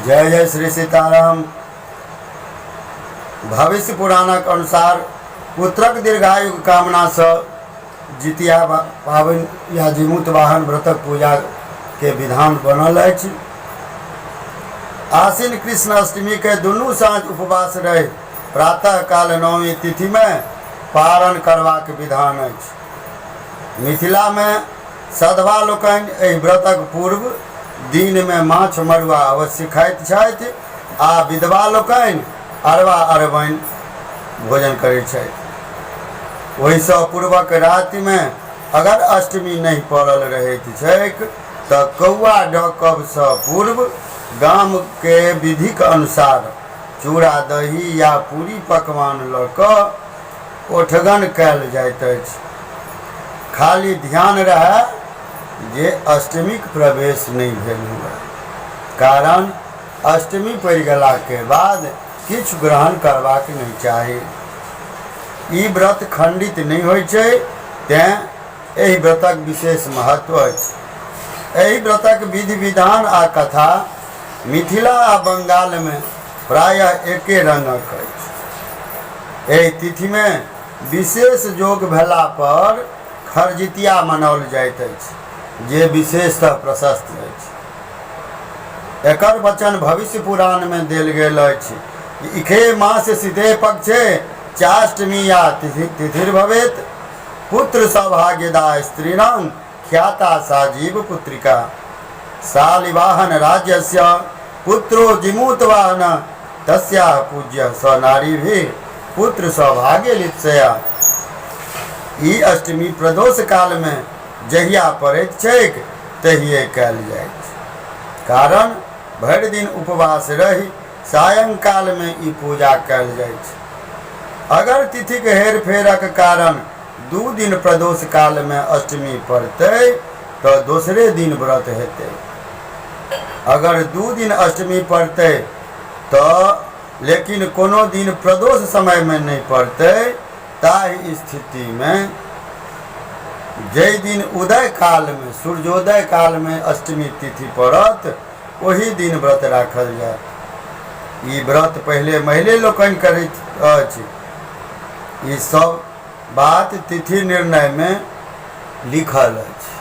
जय जय श्री सीताराम। भविष्य पुराणक अनुसार पुत्रक दीर्घायु कामनासँ जितिया पाबनि या जीमूत वाहन व्रतक पूजाके विधान बनल अछि। आश्विन कृष्ण अष्टमीके दुनू साँझ उपवास रहि प्रातः काल नवमी तिथिमे पारण करबाक विधान अछि। मिथिलामे सधवा लोकनि एहि व्रतक पूर्व दिनमे माछ मड़ुआ अवश्य खाइत छथि आ विधवा लोकनि अरबा अरबाइन भोजन करैत छथि। ओहिसँ पूर्वक रातिमे अगर अष्टमी नहि पड़ल रहैत छैक तऽ कौआ डकबसँ पूर्व गामके विधिक अनुसार चूड़ा दही या पूरी पकवान लऽ कऽ ओठगन कयल जाइत अछि। खाली ध्यान रहए जे अष्टमीक प्रवेश नहि भेल हुए, कारण अष्टमी पड़ि गेलाके बाद किछु ग्रहण करबाक नहि चाही। ई व्रत खण्डित नहि होइ छै, तेँ एहि व्रतक विशेष महत्व अछि। एहि व्रतक विधि विधान आ कथा मिथिला आ बंगालमे प्रायः एके रंगक अछि। एहि तिथिमे विशेष योग भेला पर खरजितिया मनाओल जाइत अछि, जे विशेषतः प्रशस्त अछि। एकर वचन भविष्य पुराणमे देल गेल अछि, इखे मास सिते पक्षे चाष्टमी या तिथिर्भवेत पुत्र सौभाग्यदा स्त्रीणां ख्याता सा जीव पुत्रिका शालिवाहन राज्यस्य पुत्रो जिमूतवाहन तस्याः पूज्य स नारीभिः पुत्र सौभाग्य लिप्सया। ई अष्टमी प्रदोष कालमे जहिया पड़ैत छैक तहिये कयल जाइछ, कारण भरि दिन उपवास रहि सायंकालमे ई पूजा कयल जाइछ। अगर तिथिक हेरफेरक कारण दू दिन प्रदोष कालमे अष्टमी पड़तै तऽ दोसरे दिन व्रत हेतै। अगर दू दिन अष्टमी पड़तै तऽ लेकिन कोनो दिन प्रदोष समयमे नहि पड़तै, ताहि स्थितिमे जाहि दिन उदय कालमे सूर्योदय कालमे अष्टमी तिथि पड़त ओही दिन व्रत राखल जायत। ई व्रत पहिले महिले लोकनि करैत अछि। ई सब बात तिथि निर्णयमे लिखल अछि।